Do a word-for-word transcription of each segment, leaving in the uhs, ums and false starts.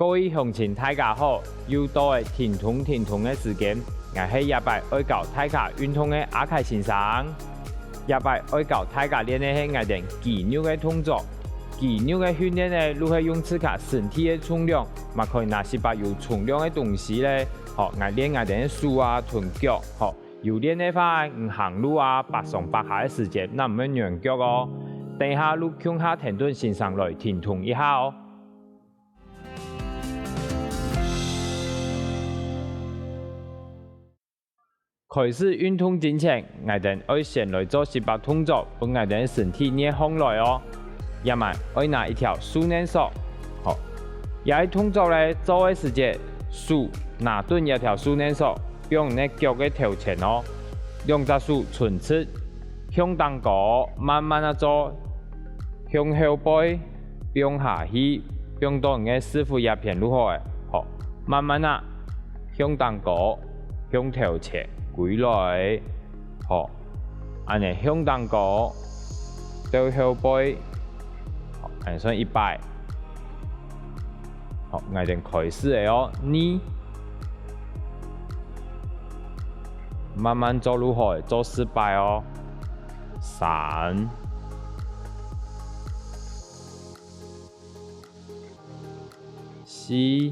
各位鄉親大家好，又到了停動停動个時間，𠊎係這擺愛教大家運動个阿凱先生。這擺愛教大家練个係𠊎兜肌肉个動作。肌肉个訓練呢，就係用自家身體个重量，嘛可以拿息把有重量个東西咧，吼，來練𠊎兜个手啊同腳，吼。有練个話，你行路啊，爬上爬下个時節，正毋會軟腳哦。等下就共下跈等先生來停動一下哦。 開始運動進前，𠊎兜愛先來做息把動作，分𠊎兜身體熱䟘來哦。這滿愛拿一條樹乳索，好，這動作咧做个時節，手拿等這條樹乳索，放你个腳个頭前哦，兩隻手伸直，向頂高慢慢仔做，向後背放下去，放到你个屎朏這片就好了。好，慢慢仔 向頂高，向頭前歸來。好，恁仔向頂高，到後背。好，恁仔算一擺。好，𠊎兜開始了哦，二。慢慢做就好，做四擺哦。三。四。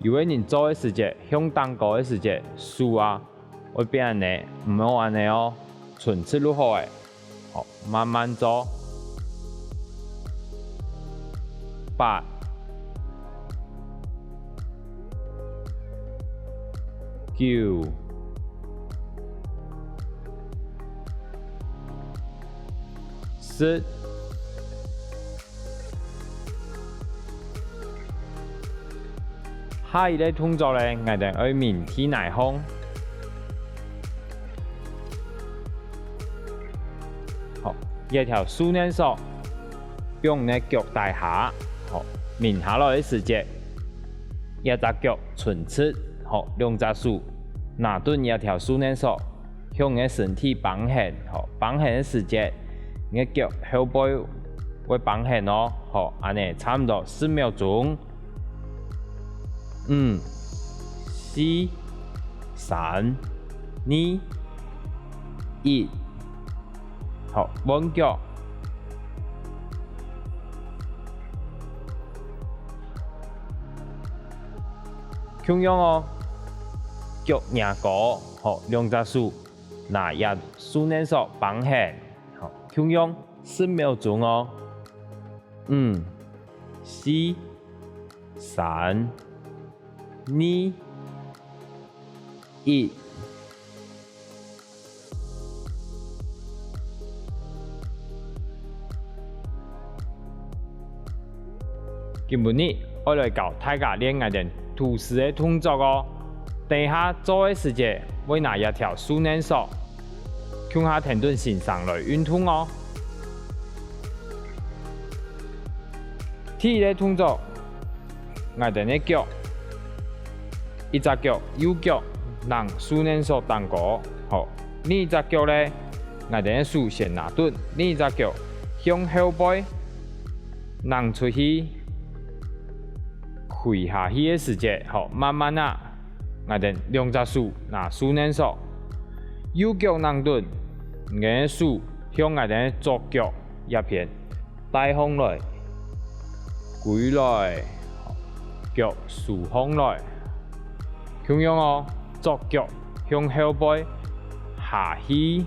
有个人做个時節，向頂高个時節，手啊，會變恁仔，毋好恁仔哦，伸直就好了。好，慢慢做。八、九、十。 下一个動作咧，𠊎兜愛眠地泥項。好，這條樹乳索放你个腳底下，好，眠下來个時節，這隻腳伸直，好，兩隻手拿等這條樹乳索， 向你个身體挷絚，好，挷絚个時節，你个腳後背會挷絚哦，好，恁仔差毋多十秒鐘。五、四、三、二、一，好，換腳。 共樣哦，腳擎高，好，兩隻手拿這樹乳索挷絚，好，共樣十秒鐘哦。五、四、三、二、一。 今晡日愛來教大家練𠊎兜肚屎个動作哦。等一下做个時節，會拿這條樹乳索，共下跈等先生來運動哦。第一个動作， 𠊎兜个腳，一隻腳右腳，擎樹乳索頂高，好，另一隻腳咧，𠊎兜个手先拿等，另一隻腳向後背，擎出去，跪下去个時節，好，慢慢仔，𠊎兜兩隻手拿樹乳索，右腳擎等，𠊎兜个手向𠊎兜个左腳這片 帶䟘來，歸來，腳收䟘來。共樣哦，左腳向後背，下去，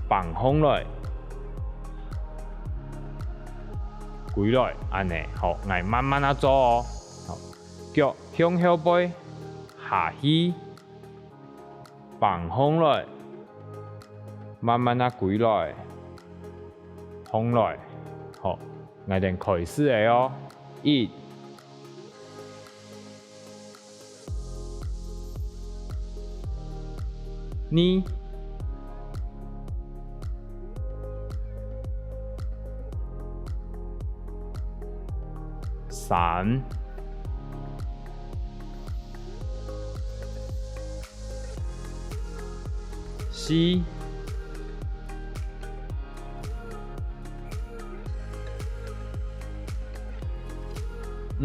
挷䟘來，歸來，恁仔，好，𠊎慢慢仔做哦。好，腳向後背，下去， 挷䟘來，慢慢仔歸來，䟘來。好，𠊎兜開始了哦。一、二、三、 四、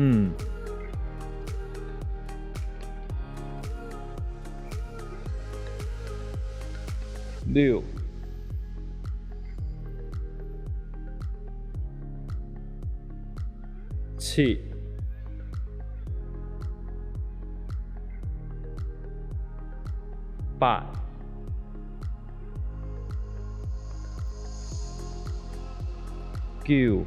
五、六、七、八、九、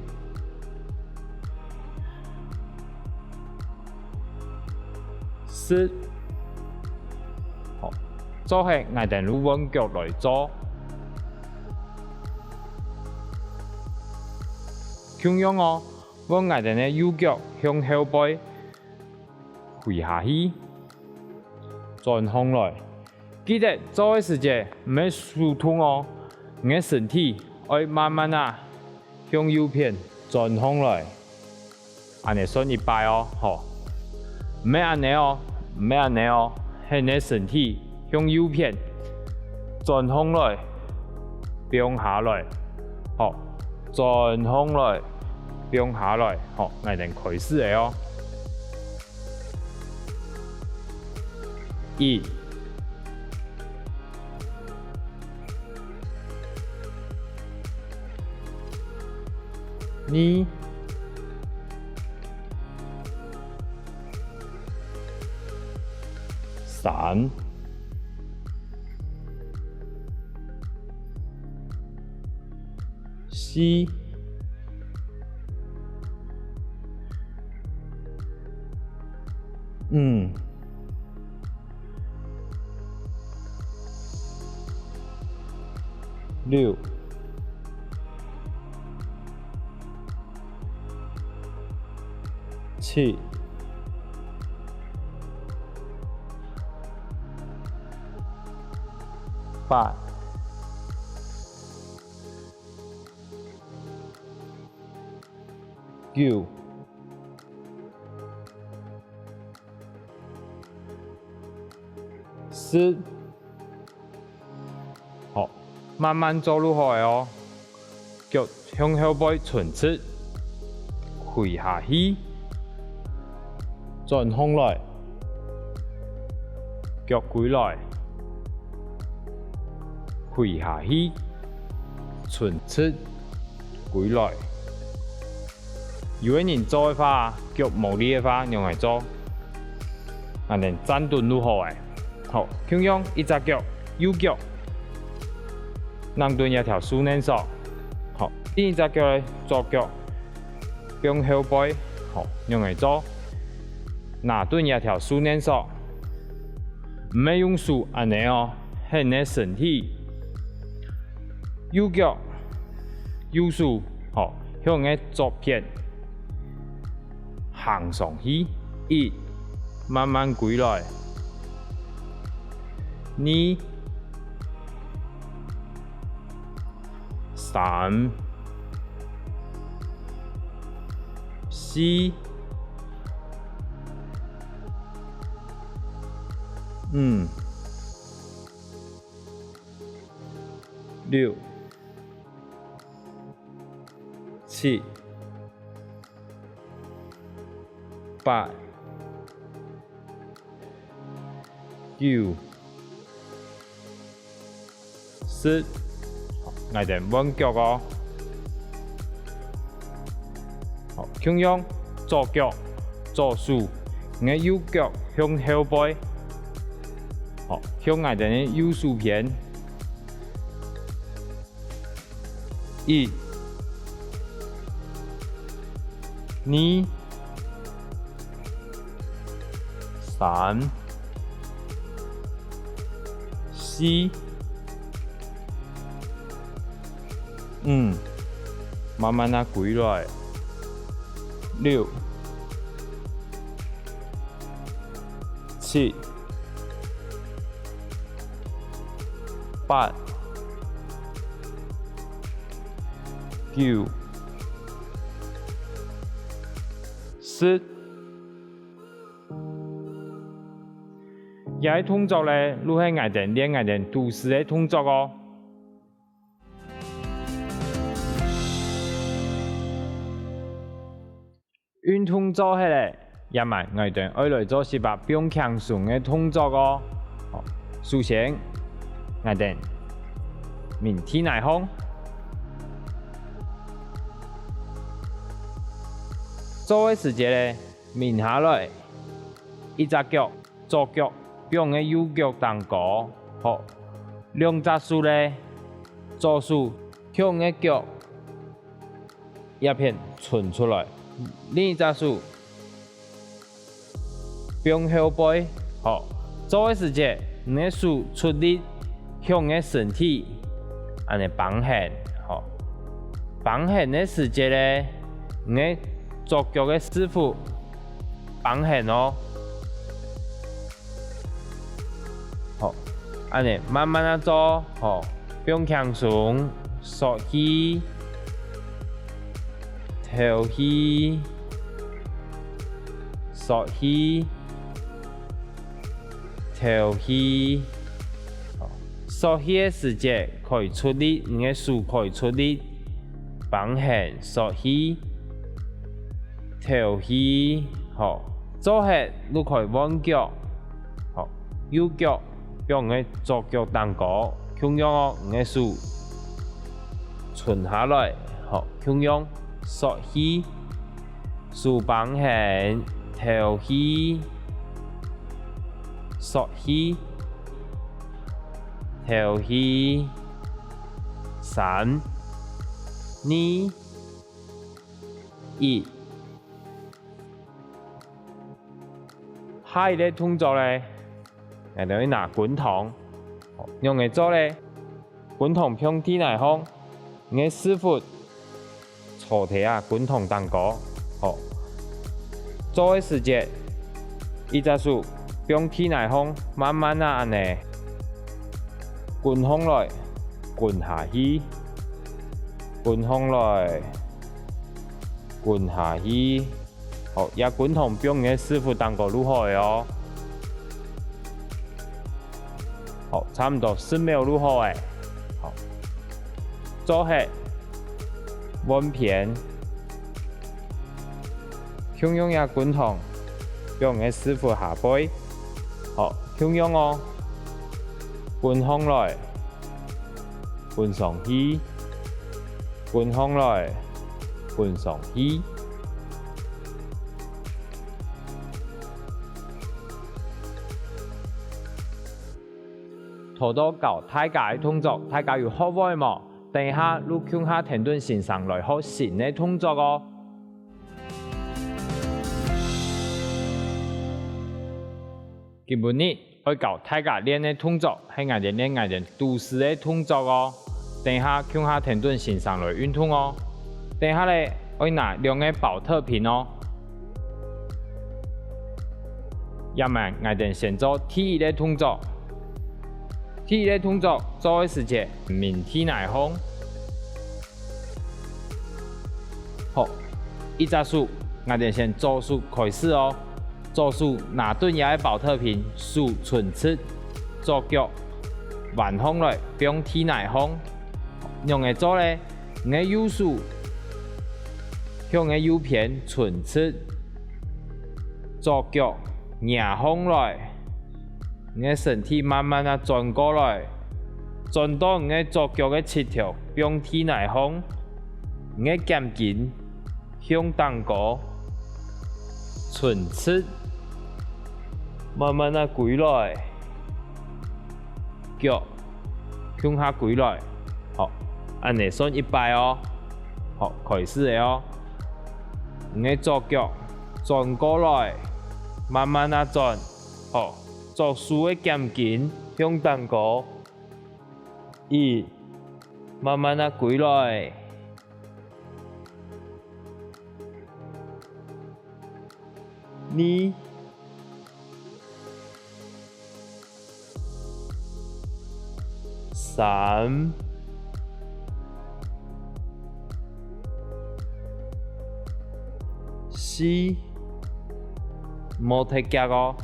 十。好，做好𠊎兜就換腳來做。共樣哦，換𠊎兜个右腳向後背，跪下去，轉向來。記得做个時節毋係手動哦，你个身體愛慢慢仔向右片轉向來。恁仔算一擺哦，好。毋係恁仔哦，毋係恁仔哦，係你个身體向右片轉向來，放下來，好，轉向來，放下來，好，𠊎兜開始了哦。 一、二、三、四、 五、六、七、八、 九、十。好，慢慢做就好了哦。腳向後背伸直，跪下去，轉向來，腳歸來，跪下去，伸直，歸來。 有个人做个話，腳無力个話，仰仔做？𠊎兜站等就好了。好，共樣一隻腳，右腳，躪等這條樹乳索。好，第二隻腳呢，左腳，放後背。好，仰仔做？拿等這條樹乳索。 毋係用手恁仔哦，係你个身體。右腳，右手，好，向你个左片行上去。一，慢慢歸來。二， 三、四、五、六、七、八、 九、十。𠊎兜換腳哦。好，共樣，左腳、左手，你个右腳向後背。好，向𠊎兜个右手片。 一、二、三、四、五，慢慢仔歸來。六、七、 八、九、十。這个動作呢，就係𠊎兜練𠊎兜肚屎个動作哦。運動做忒了，這下𠊎兜愛來做息把放輕鬆个動作哦。好，首先，𠊎兜眠地泥項。做个時節呢，眠下來，一隻腳，左腳放个右腳頂高，好，兩隻手呢，左手向个腳 這片伸出來，另一隻手放後背，好，做个時節，你个手出力向你个身體，恁呢挷絚，好，挷絚个時節呢，你个左腳个屎朏 挷絚哦。好，恁呢慢慢仔做，好，放輕鬆，欶氣，敨氣，欶氣，敨氣。好，欶氣个時節，可以出力，你个手可以出力，挷絚欶氣。 敨氣，好，做忒就可以換腳，好，右腳放你个左腳頂高，共樣哦，你个手伸下來，好，共樣欶氣，手挷絚，敨氣，欶氣，敨氣，三、二、 一。下一个動作呢，𠊎兜愛拿滾筒，仰仔做呢？滾筒放地泥項，你个屎朏坐在啊滾筒頂高，好。做个時節，一隻手放地泥項，慢慢仔恁呢滾上來，滾下去，滾上來， 滾下去。好，這滾筒放你个屎朏頂高就好了哦。好，差毋多十秒就好了。好，做忒，換片。共樣這滾筒放你个屎朏下背。好，共樣哦，滾上來， 滾上去，滾上來，滾上去。頭到教大家个動作，大家有學會無？等一下就共下跈等先生來學新个動作哦。 今晡日愛教大家練个動作，係𠊎兜練𠊎兜肚屎个動作哦。等一下共下跈等先生來運動哦。等一下咧，愛拿兩个寶特瓶哦。這下𠊎兜先做第一个動作。第一个動作做个時節，眠地泥項。 好，一隻手，𠊎兜先左手開始哦。左手拿等這个寶特瓶，手伸直，左腳彎項來放地泥項。仰仔做呢？你个右手向你个右片伸直，左腳擎項來。 你个身體慢慢仔轉過來，轉到你个左腳个膝頭放地泥項，你个肩頸向頂高，伸直，慢慢仔歸來，腳共下歸來。好，恁仔算一擺哦。好，開始了哦。你个左腳轉過來，慢慢仔轉。好， 左手个肩頸向頂高。一，慢慢仔歸來。二，三，四，莫忒遽哦。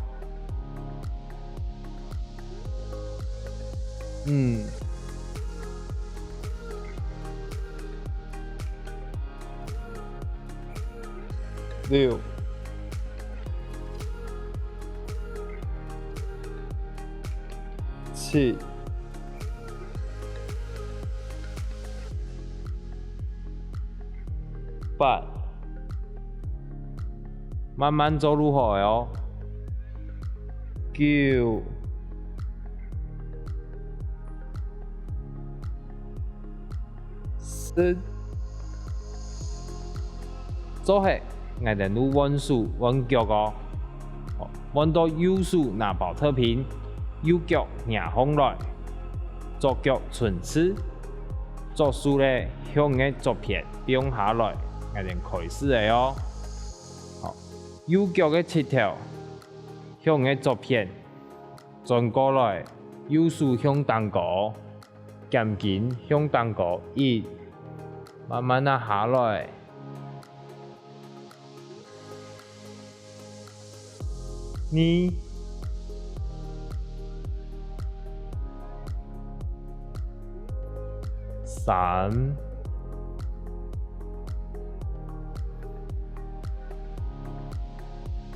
五，六、七、八，慢慢做就好了哦。九、 十。做好，𠊎兜就換手換腳哦。換到右手拿寶特瓶，右腳擎䟘來，左腳伸直，左手咧向你个左片放下來，𠊎兜開始咧哦。好，右腳个膝頭向你个左片，轉過來，右手向頂高。 肩頸向頂高，一，慢慢仔下來。二、三、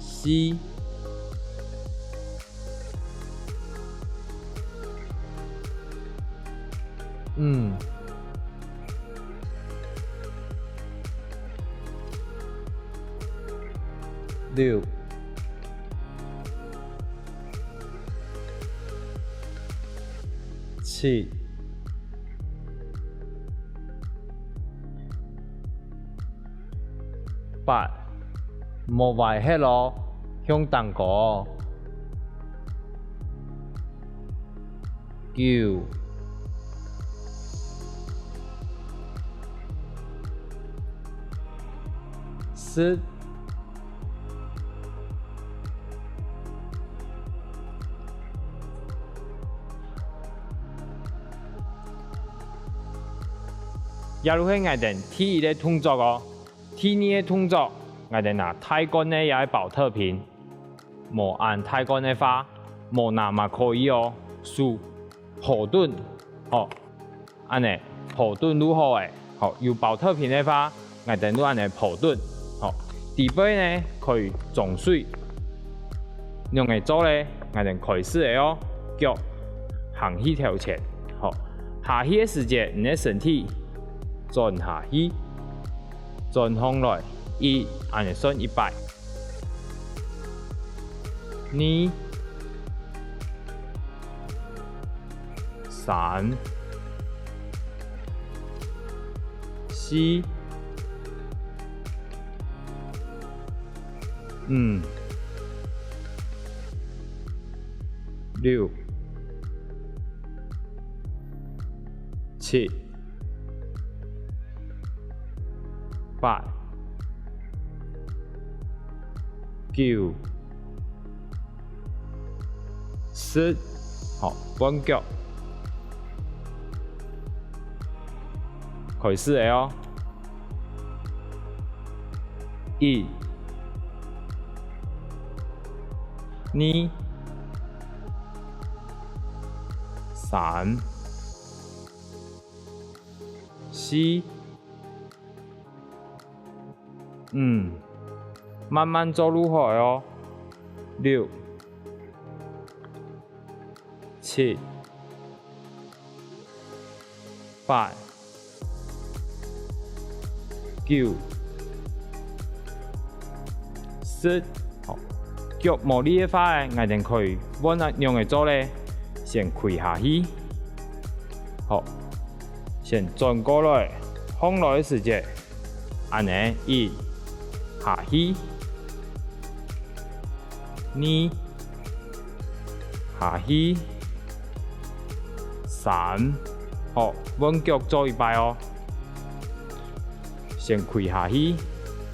四、 五、六、七、 八，莫歪忒哦，向頂高哦。九、十。 這就係𠊎兜第一个動作哦。第二个動作，𠊎兜拿大罐个這个寶特瓶，無恁大罐个話，無拿嘛可以哦，手抱等，吼。 恁呢，抱等就好咧。吼，有寶特瓶个話，𠊎兜就恁呢抱等。吼，底背呢可以裝水。仰仔做咧？𠊎兜開始咧哦，腳行去頭前。吼，下去个時節，你个身體轉下去，轉䟘來，一，恁呢算一擺。 二、三、四、五、六、七、 八、九、十。好，換腳。開始咧哦。一、二、三、 四、五，慢慢做就好哦。六、七、八、九、十。好，腳無力个話，𠊎兜可以仰仔做咧？先跪下去。好，先轉過來，䟘來个時節， 恁呢，一，下去，二，下去，三。好，換腳做一擺哦。先跪下去，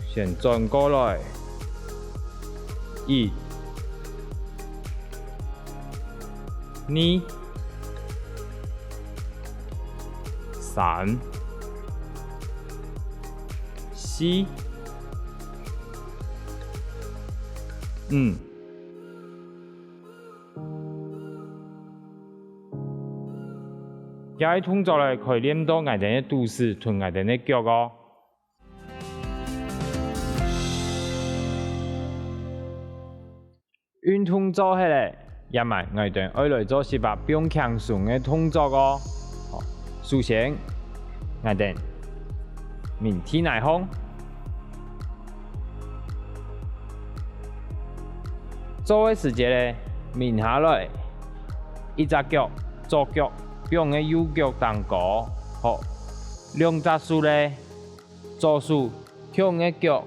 先轉過來，一，二，三，四，五。這个動作咧，可以練到𠊎兜个肚屎同𠊎兜个腳哦。運動做忒了，這下𠊎兜愛來做息把放輕鬆个動作哦。好，首先，𠊎兜眠地泥項。做个時節呢，眠下來，一隻腳，左腳放个右腳頂高，好，兩隻手呢，左手向个腳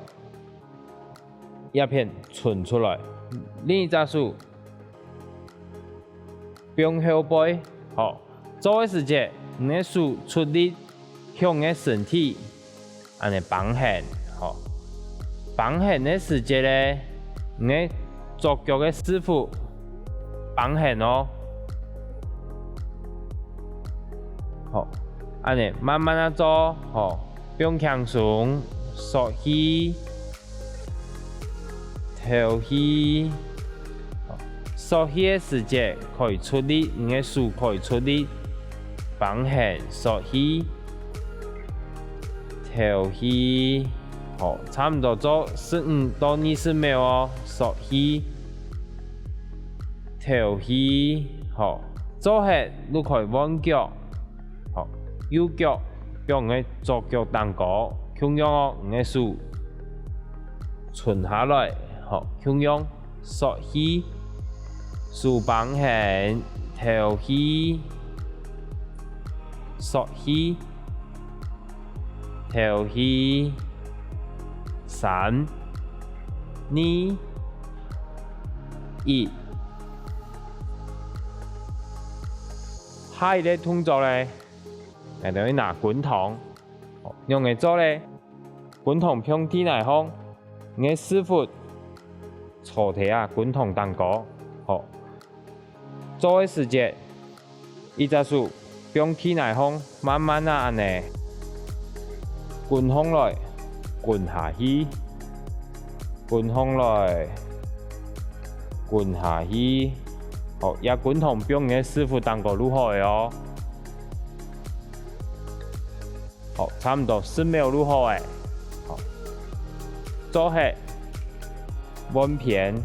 這片伸出來，另一隻手放後背，好，做个時節，你个手出力向你个身體，恁呢挷絚，好，挷絚个時節呢，你个左腳个屎朏挷絚哦，好，恁呢慢慢仔做，好，放輕鬆，吸氣。 敨氣，吸氣个時節可以出力，你个手可以出力，挷絚吸氣，敨氣，好，差毋多做十五到二十秒哦，吸氣，敨氣，好，做忒就可以換腳。 好，右腳放你个左腳頂高，共樣哦，你个手伸下來，好，共樣吸氣，手挷絚，敨氣，吸氣，敨氣，三、二、一。 下一個動作呢，𠊎兜愛拿滾筒。仰仔做呢？滾筒放地泥項，你个屎朏坐在啊滾筒頂高。好，做个時節，一隻手放地泥項，慢慢仔恁呢滾項來，滾下去。 滾項來，滾下去。好，這滾筒放你个屎朏頂高就好了哦。好，差毋多十秒就好了。好，做忒，換片。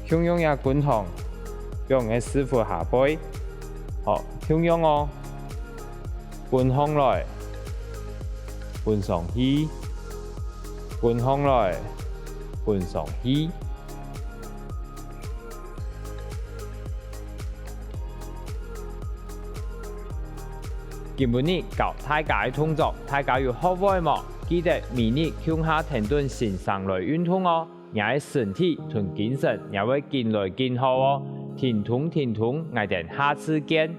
共樣這滾筒放你个屎朏下背。好，共樣哦。滾項來，滾上去，滾項來，滾上去。 今晡日教大家个動作，大家有學會無？記得每日共下跈等先生來運動哦！你个身體同精神也會緊來緊好哦！停動停動，𠊎兜下次見！